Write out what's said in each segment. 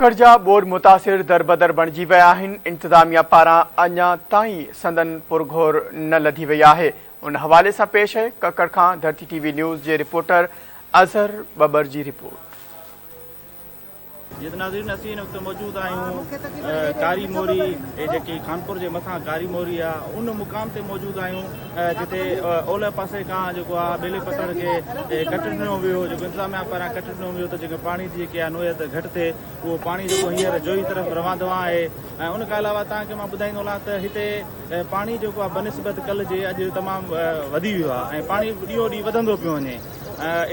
سکر جا ٻوڏ متاثر دربدر بڻجي ويا آهن، انتظاميا پاران اڃا تائين سندن پرگهور نه لڌي وئي آهي. ان حوالي سان پيش آهي ڪڪڙ کان ڌرتي ٽي وي نيوز جي رپورٽر اظهر ٻٻر جي رپورٽ. جي ته ناظرين اسين هن وقت موجود آهيون ڪاري موري جيڪي خانپور جي مٿان ڪاري موري آهي ان مقام تي موجود آهيون جتي اولهه پاسي کان جيڪو آهي ٻيلي پتڻ کي ڪٽ ڏنو ويو جيڪو انتظاميا پاران ڪٽ ڏنو ويو ته جيڪو پاڻي جي جيڪي آهي نوعيت گهٽ ٿئي اهو پاڻي جيڪو هينئر جوئي طرف روان دوان آهي ۽ ان کان علاوه توهان کي مان ٻڌائيندو هلان ته هتي پاڻي جيڪو آهي بنسبت ڪلهه جي اڄ تمام وڌي ويو آهي ۽ پاڻي ڏينهون ڏينهن وڌندو پيو وڃي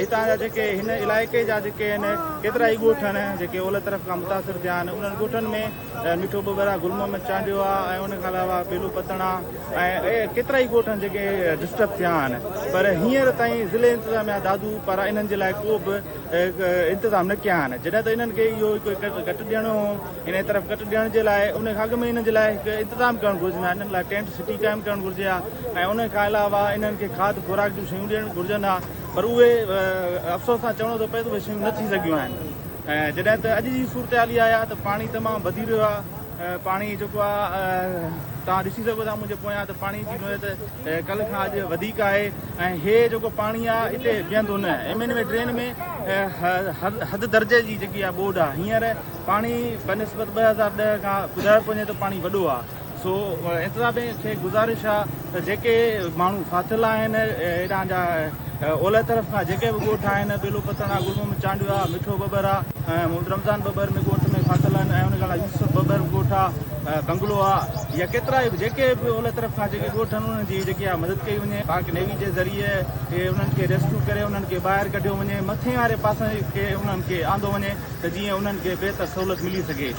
هتان جا جيڪي هن علائقي جا جيڪي آهن ڪيترا ئي ڳوٺ آهن جيڪي اولهه طرف کان متاثر ٿيا آهن انهن ڳوٺن ۾ مٺو ٻٻر آهي گل محمد چانڊيو آهي ۽ ان کان علاوه ٻيلو پتڻ آهي ۽ ڪيترا ئي ڳوٺ آهن جيڪي ڊسٽرب ٿيا آهن پر هينئر تائين ضلعي انتظاميا دادو پاران انهن جي لاء ڪو به انتظام نه ڪيا آهن جڏهن ته انهن کي اهو هڪ ڪٽ ڏيڻو هو انهي طرف ڪٽ ڏيڻ جي لاء ان کان اڳ ۾ انهن جي لاء هڪ انتظام ڪرڻ گهرجن ها انهن لاء ٽينٽ سٽي قائم ڪرڻ گهرجي ها ۽ ان کان علاوه انهن کي کاڌ خوراڪ جون شيون ڏيڻ گهرجن ها پر اهي افسوس سان چوڻو ٿو پئي ته اهي شيون نه ٿي سگهيون آهن ۽ جڏهن ته اڄ جي صورتحال اها آهي ته پاڻي تمام وڌي رهيو آهي پاڻي جيڪو آهي توهان ڏسي سگهو ٿا منهنجي پويان ته پاڻي جي نوعيت ڪلهه کان اڄ وڌيڪ آهي ۽ هي جيڪو پاڻي آهي اتي بيهندو نه ايم اين وي ڊرين ۾ حد درجي جي جيڪي آهي ٻوڏ آهي هينئر پاڻي بنسبت 2010 کان ٻڌايو پيو وڃي ته پاڻي وڏو آهي سو انتظاميه کي گذارش آهي ته جيڪي ماڻهو ڦاٿل آهن هيڏانهن جا اولهه طرف کان جيڪي به ڳوٺ آهن ٻيلو پتڻ آهي گل محمد چانڊيو آهي مٺو ٻٻر آهي ۽ محمد رمضان ٻٻر ۾ ڳوٺ ۾ ڦاٿل آهن ۽ ان کان علاوه يوسف ٻٻر ڳوٺ آهي بنگلو آهي يا ڪيترا ئي جيڪي به اولهه طرف کان جيڪي ڳوٺ آهن انهن جي جيڪي آهي مدد ڪئي وڃي پاڪ نيوي جي ذريعي انهن کي ريسڪيو ڪري انهن کي ٻاهر ڪڍيو وڃي مٿي واري پاسي کي انهن کي آندو وڃي ته جيئن انهن کي بهتر سهولت ملي سگهي.